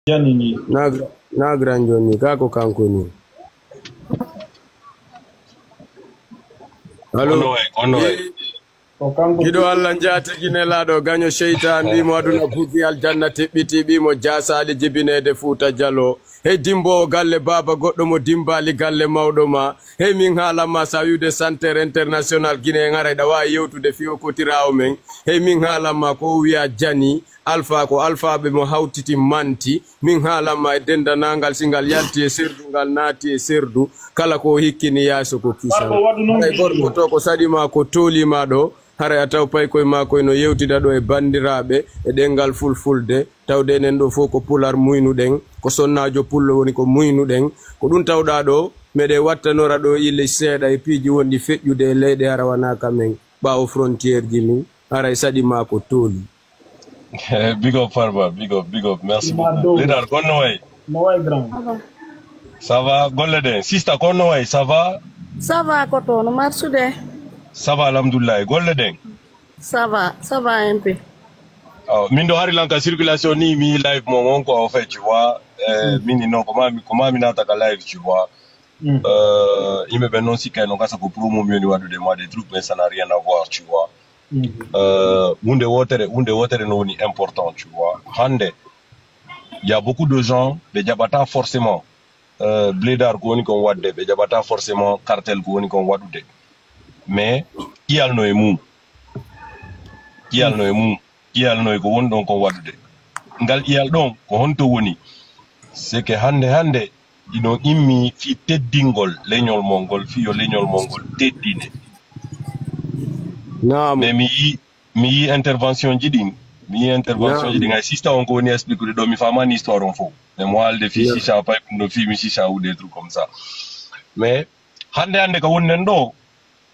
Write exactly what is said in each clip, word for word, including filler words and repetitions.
Jani ni. Na gra-, na grand Johnny, ka ko kanko ni. Allo? Ono way, ono way. Ko kanko. Giɗo Allah njaatigi nelaaɗo, gaño seytaan, ɓii mo aduna bugi aljanna tiɓɓiti, ɓii mo jaasaali jibineede Fuuta Jalo. Hey dimboowo galle baaba goɗɗo mo dimbaali galle mawɗo ma. Hey min haalan ma sa wiwde Santer International Guinée en aray ɗa waawi yewtude fii o kotiraawo men. Hey min haalan ma ko o wiya Jani, Alfa ko alfaaɓe mo hawtiti manti. Min haalan ma e denndanangal si ngal yalti e serdu ngal naati e serdu. Kala ko o hikkini yaaso ko kisal. Haray gorko to ko saɗi ma ko tooli ma ɗo. Haray a taw paykoye maa koye no yewtida ɗo e banndiraaɓe e ɗemngal fulfulde, tawde enen ɗo fof ko pular muynuɗen, ko sonnaajo pullo woni ko muynuɗen. Ko ɗum tawɗaa ɗo, meɗen wattanora ɗo ille seeɗa e piiji wonɗi feƴƴude e leyɗe hara wanaa ka men, ɓaawo frontière ji min, haray saɗi maa ko tooli. Big up, Farba. Big up, big up. Merci beaucoup. Leader, ko no way? No way, grand. Ça va, golle ɗen. Sister, ko no way? Ça va? Ça va, ko toon, marsude. Ça va, alhamdulillah. Golle ɗen. Ça va, ça va un peu. Oh, min ɗo hari lan ka circulation ni mi live mo on quoi, en fait, tu vois. Euh, min non, comment, comment min attaque live, tu vois. Euh, il me ben non si kay non ka sa ko promo mi woni waɗude ma des trucs, mais ça n'a rien à voir, tu vois. Euh, hunde wotere, hunde wotere no woni important, tu vois. Hande, il y a beaucoup de gens, ɓe jaɓata forcément, euh, blédard ko woni kon waɗde, ɓe jaɓata forcément cartel ko woni kon waɗude. Mais, iyal no e mum. Iyal no e mum. Iyal no e ko woni ɗon kon waɗude. Ngal iyal ɗon, ko honto woni? C'est que hande, hande, ino immi fii teddingol leñol mon ngol, fii yo leñol mon ngol teddine. Naam. Mais mi yi, mi yi intervention ji ɗin, mi yi intervention ji ɗin, ay sista on ko woni expliquer ɗo, mi faamaani histoire on fof. Mais mo haalde fii sisa, pay ɗum ɗo fii mi sisa ou des trucs comme ça. Mais hande, hande ka wonnen ɗo,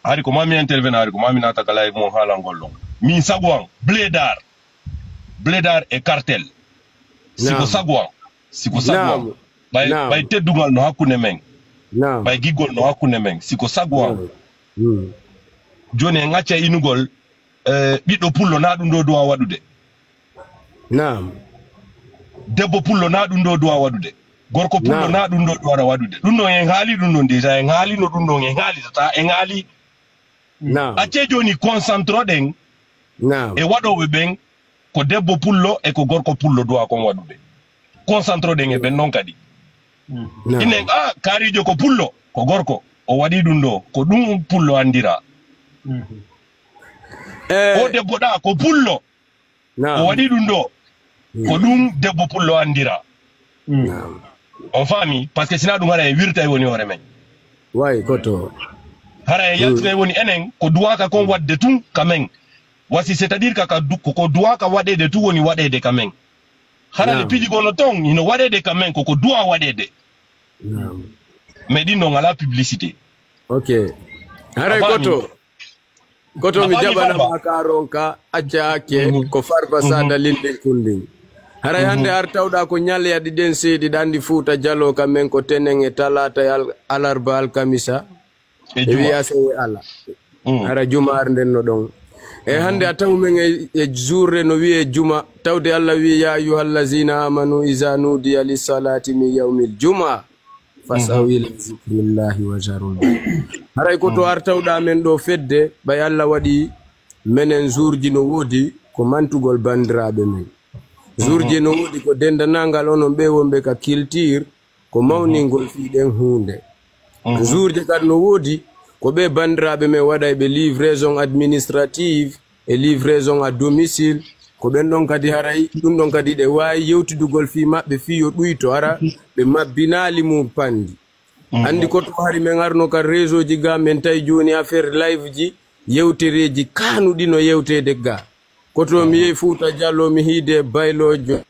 hari ko mami intervenir, hari ko mami naata ka live mo haalangol ɗon. Min sago an, blédard. Blédard e cartel. Siko sago an. Siko sago an. Ɓay, ɓay teddungal no hakkunde men. Ɓay giggol no hakkunde men. Siko sago an. Jooni en acca inugol, eh, ɓiɗɗo pullo na ɗum ɗo duwa waɗude. Naam. Debbo pullo na ɗum ɗo duwa waɗude. Gorko pullo na ɗum ɗo duwara waɗude. Ɗum ɗon en haali ɗum ɗon déjà. En haali no ɗum ɗon en haali tata. En haali. Naam. Accee jooni concentre ɗen e waɗooɓe ɓen ko debbo pullo e ko gorko pullo duwa kon waɗude. Concentre ɗen e ɓen ɗon kadi. Naam. Inen, ah, kaarijo ko pullo, ko gorko, o waɗi ɗum ɗo, ko ɗum pullo anndira. Eh. O debbo ɗa, ko pullo, o waɗi ɗum ɗo, ko ɗum debbo pullo anndira. Naam. On faami? Parce que sina ɗum hara en wirta e woni hoore men. Way, koto. Hara en yaltina e woni enen, ko duwaka kon waɗde tun ka men. Wasi, c'est-à-dire ka, ka du-, ko, ko duwaka waɗeede tun woni waɗeede ka men. Hara le piiji gono ton, hino waɗeede ka men, ko, ko duwa waɗeede. Naam. Mais ɗin non alaa publicité. Ok. Haray koto. Koto mi jaɓana ma ka ronka, acca hakke, ko Farba Sada Lindin Kundin. Haray hannde ar tawɗa ko ñalya ɗi ɗen seedi ɗa anndi Fuuta Jalo ka men ko tenen e talaata e al-, alarba alkamisa. E juma. Wiya sewe ala. Hara jumaar nden no ɗon. E hannde a taw men e, e juurre no wiye juma, tawde Allah wiye, "Ya ayyuhallazina amanu iza nudiya lissalati min yawmil juma." Fas'aw ila zikrillahi wa zarul bay'. Haray ko to ar tawɗa men ɗo fedde, ɓay Allah waɗi menen zuurji no woodi ko mantugol banndiraaɓe men. Zuurji no woodi ko denndanangal onon ɓe wonɓe ka culture, ko mawningol fii ɗen huunde. Zuurji kadi no woodi ko ɓe banndiraaɓe men waɗay ɓe livraison administrative, e livraison à domicile, ko ɓen ɗon kadi haray, ɗum ɗon kadi ɗe waawi yewtidugol fii maɓɓe, fii yo ɗuyto hara ɓe mabbinaali mum panndi. Anndi ko to hari men arno ka réseau ji ga, men tawi jooni affaire live ji, yewtereeji kaanuɗi no yewteede ga. Ko to mi yehi Fuuta Jallo, mi hiide bayloojo.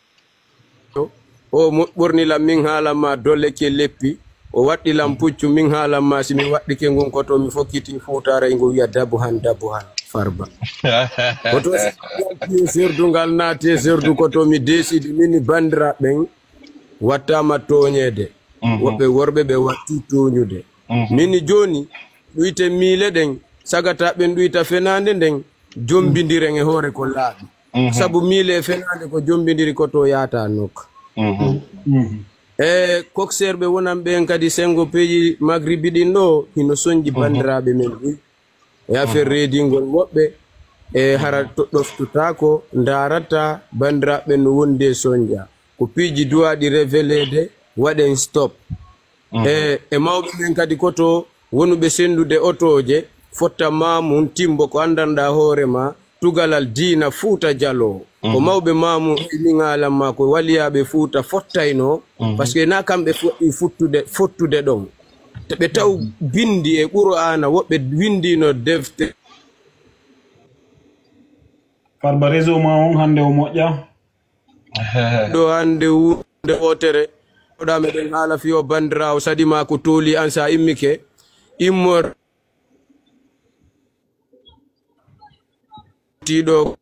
O mo-, ɓorni lam min haalan ma dolle ke leppi. O waɗɗi lam puccu min haalan ma si mi waɗɗike ngun ko to mi fokkiti fuutaara e ngu wiya dabu han, dabu han, Farba. Ko to si yalti e serdu ngal naati e serdu ko to mi desidi min banndiraaɓe ɓen wattaama tooñeede. Woɓɓe worɓe ɓe watti tooñude. Min jooni ɗuyte miile ɗen sagata ɓen ɗuyta fenaande nden jombindiren e hoore ko laaɓi. Sabu miile e fenaande ko jombindiri ko to yaata nok. Mhm. E kokseerɓe wonan ɓeen kadi senngo peyi magribi ɗin ɗo, hino sonji Mhm. banndiraaɓe men ɗin. E affaire Mhm. reedingol woɓɓe, e hara to ɗoftotaako, ndaarata banndiraaɓe ɓen no wondi e sonja. Ko piiji duwaaɗi reveleede, waɗen stop. Mhm. E, e mawɓe men kadi koto wonuɓe senndude otooje, fotta ma mum timbo ko anndanɗaa hoore ma, tugalal diina Fuuta Jaloo. Ko Mhm. mawɓe ma mum e min haalan ma ko waliyaaɓe Fuuta fottaynoo, Mhm. parce que na kamɓe fuɗɗi futtude, fottude ɗon. Te ɓe taw Mhm. binndi e Qur'aana, woɓɓe winndino defte. Farba réseau ma on hannde o moƴƴa. Ɗo hannde wuunde wootere. Ɗa meɗen haala fii o banndiraawo saɗi ma ko tooli an sa immike. Immor tiiɗo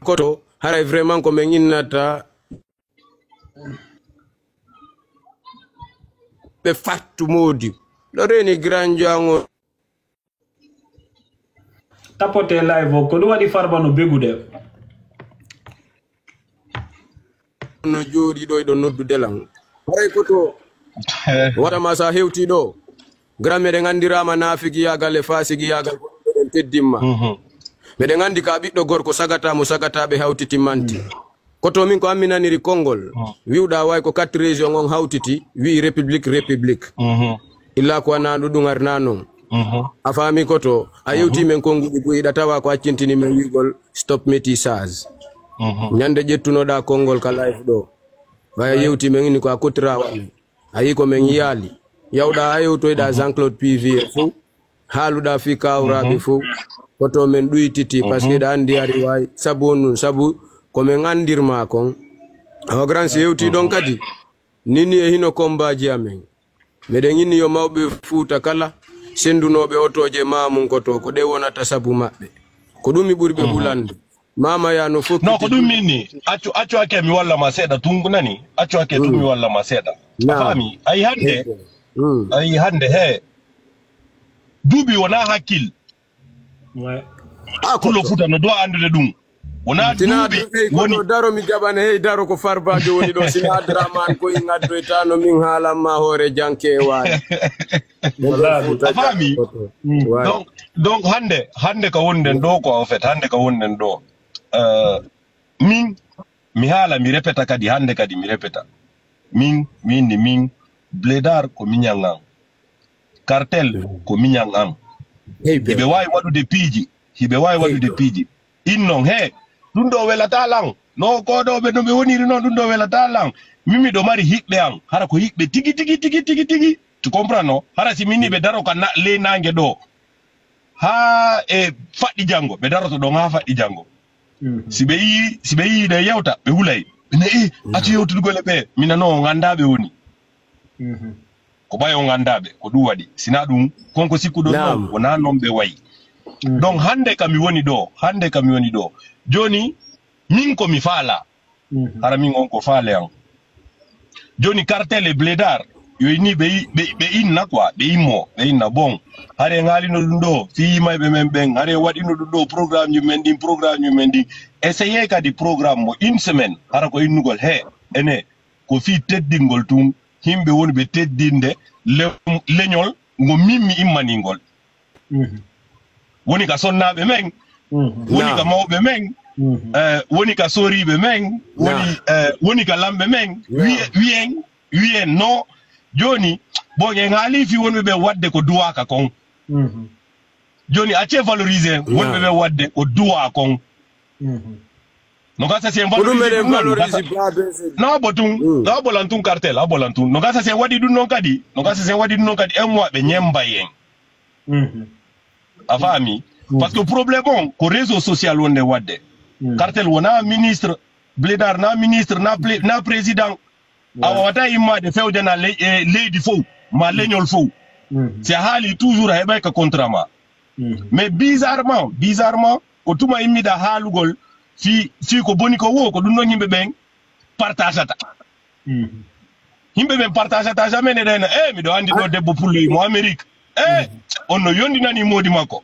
koto, haray vraiment ko men innata ɓe fattu moodi. Ɗo reeni grand jango. Tapote live o, ko ɗum waɗi Farba no begude. No jooɗi ɗo, eɗo noddude lan. Haray ko to wata ma sa hewti ɗo. Gram meɗen anndirama naafigiyagal e faasigiyagal, ko ɗum meɗen teddimma. Mhm. Meɗen anndi ka ɓiɗɗo gorko sagata mo sagata ɓe hawtiti manti. Koto min ko amminaniri konngol, wi'uɗaa way ko quatre région on hawtiti, wi'i république, république. Mhm. Illa ko wanaa ɗum, ɗum arnaa non. Mhm. A faami koto, a yewtii men konnguɗi buy, ɗa tawa ko accintini men wi'ugol stop métissage. Mhm. Ñande ƴettunoɗaa konngol ka live ɗo, way a yewtii men ini ko a kotira wa men. A yii ko men yiyaali. Yawɗaa a yewtoyɗaa Jean Claude P V e fow. Haaluɗaa fii kaawraaɓe fow. Koto men ɗuytiti, parce que ɗa anndi ari waay. Sabu on ɗum, sabu ko men anndirmaa kon. Awa grand si hewtii ɗon kadi. Nini e hino kommbaaji amen. Meɗen inni yo mawɓe Fuuta kala, senndunooɓe otooje ma mum koto, ko ɗe wonata sabu maɓɓe. Ko ɗum mi ɓuri ɓe hulande. Mama ya no fokki. No, ko ɗum min ni. Accu, accu hakke mi walla ma seeɗa tun nani. Accu hakke tun mi walla ma seeɗa. A faami? Ay hannde. Ay hannde he. Duuɓi wona hakkil. Ah, Pullo Fuuta no dowa anndude ɗum. Wona duuɓi woni. Daro mi jaɓana hey daro ko Farbajo woni ɗo. Sina Draman ko in addoytano min haalan ma hoore janke e waali. A faami? Donc, donc hannde, hannde ka wonden ɗo ko en fait, hannde ka wonden ɗo. Euh, min, mi haala, mi repeta kadi, hannde kadi mi repeta. Min, mi inni min, Blédard ko miñan an. Cartel ko miñan an. Hiɓe waawi waɗude piiji, hiɓe waawi waɗude piiji. In non, he, ɗum ɗo welataa lan. No koɗooɓe no ɓe woniri noon, ɗum ɗo welataa lan. Min miɗo mari hiɓɓe an, hara ko hiɓɓe tigi, tigi, tigi, tigi, tigi. Tu comprends, no? Hara si min ni ɓe daro ka na-, ley naange ɗo. Haa e faɗɗi janngo, ɓe daroto ɗon haa faɗɗi janngo. Si ɓe yii, si ɓe yii ɗe yewta, ɓe hulay. Ɓe ne, "Eh, accu yewtudugol e ɓe." Mi nanoo on anndaa ɓe woni. Ko ɓay on anndaa ɓe, ko ɗum waɗi. Sinaa ɗum, kon ko sikkuɗon non, wonaa non ɓe wayi. Donc, hannde ka mi woni ɗo, hannde ka mi woni ɗo. Jooni, min ko mi faalaa. Hara min on ko faale an. Jooni Cartel e Blédard, yo inni ɓe, ɓe, ɓe inna quoi, ɓe immo, ɓe inna. Bon, hare en haalino ɗum ɗo, fii yimayɓe men ɓen, hare en waɗino ɗum ɗo, programme ji men ɗin, programme ji men ɗin. Essayez kadi programme mo une semaine, hara ko innugol, he, ene, ko fii teddingol tun, yimɓe woni ɓe teddinde le-, leñol ngo min mi immaningol. Woni ka sonnaaɓe men, woni ka mawɓe men, eh, woni ka soriiɓe men, woni, eh, woni ka lamɓe men, wiye-, wiyen, wiyen no. Jooni, bon, en haalii fii wonɓe ɓe waɗde ko duwaaka kon. Jooni, accee valoriser wonɓe ɓe waɗde ko duwaa kon. No gasa si en valoriser ɗum non, no gasa. No, a ɓolan tun, no, a ɓolan tun. No gasa si en waɗi ɗum non kadi, no gasa si en waɗi ɗum non kadi, un mois ɓe ñembay en. A faami? Parce que problème on, ko réseau social wonde waɗde. Cartel wona ministre, Blédard na ministre, na plé-, na président. A wawata immaade fewjana ley-, e leydi fow, ma leñol fow. Si a haali toujours a heɓay ka contrat ma. Mais bizarrement, bizarrement, ko tuma immiɗa haalugol fii, fii ko boni ko wo, ko ɗum ɗon yimɓe ɓen partageata. Yimɓe ɓen partageata jamais ne ɗayna, "Eh, miɗo anndi ɗo debbo pullo mo Amérique. Eh, on no yondinani moodi makko.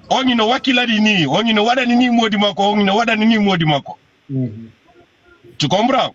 On ino wakkilani ni, on ino waɗani ni moodi makko, on ino waɗani ni moodi makko." Tu comprends?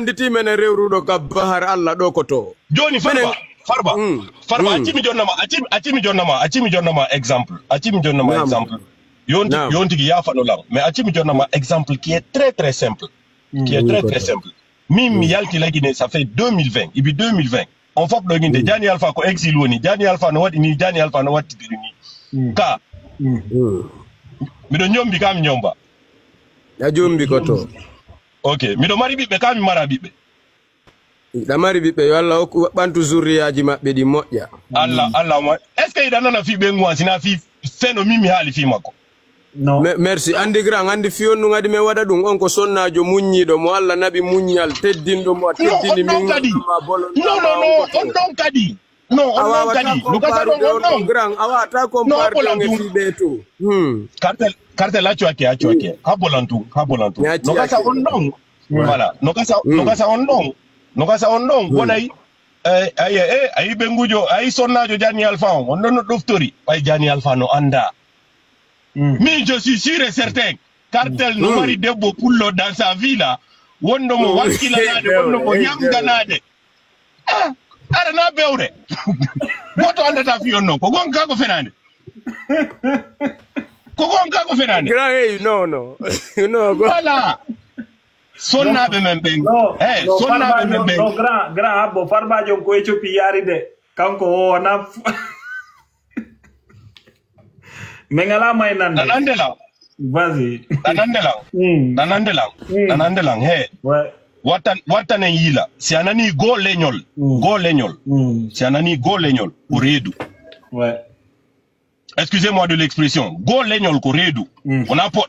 annditi menen rewruɗo ka bahar Allah ɗo ko to. Jooni Farba, Farba, Farba, accimi jonnama, accimi, accimi jonnama, accimi jonnama exemple, accimi jonnama exemple. Yonti, yontigi yaafano lan, mais accimi jonnama exemple qui est très très simple, qui est très très simple. Min mi yalti lagine, ça fait deux mille vingt, ibi deux mille vingt. On fof ɗo ginde, Jani Alpha ko exil woni, Jani Alpha no waɗi ni, Jani Alpha no wattidiri ni. Ka, miɗo ñombi ka mi ñomba. A jombi ko to. Ok, miɗo mari ɓiɓɓe ka mi mara ɓiɓɓe. Hiɗa mari ɓiɓɓe, yo Allah hokku ɓantu zurriyaaji maɓɓe ɗi moƴƴa. Allah, Allah mo. Est-ce que hiɗa nana fii ɓe nguwan sina fii feno min mi haali fii makko? No. Me- merci andi grand, andi fiyon ɗum adi men waɗa ɗum. On ko sonnaajo muññiiɗo mo Allah naɓi muññal, teddinɗo mo a teddini min kadi. Non, non, non, on ɗon kadi. Non, on ɗon kadi. No gasa ɗon on ɗon. Grand a wawata comparde on e fii ɓe to. Hmm. Cartel, cartel accu hakke, accu hakke. Habbolan tun, habbolan tun. No gasa on ɗon. Voilà. No gasa, no gasa on ɗon. No gasa on ɗon. Wonay, eh, ay, eh, ay ɓengujo, ay sonnaajo Jani Alpha on. On ɗon no ɗoftori. Ɓay Jani Alpha no annda. Min, je suis sûr et certain. Cartel no mari debbo pullo dans sa vie là. Wonno mo wakkilanaade, wonno mo yamganaade. Ah, ara na bewre. Goto andata fi on non. Ko gonga ko fenande. Ko gonga ko fenande. Grand hey, no, no. No, go. Voilà. Sonnaaɓe men ɓen. Eh, sonnaaɓe men ɓen. No, grand, grand habbo farbajo ko Ethiopie yaari de. Kanko o wona. Min alaa may nande. Nanande lan. Vas-y. Nanande lan. Nanande lan. Nanande lan. He. Ouais. Wattan, wattanen yila. Si a nani go leñol, Mm. go leñol. Mm. Si a nani go leñol, ko reedu. Ouais. Excusez-moi de l'expression. Go leñol ko reedu. Mm. On a po-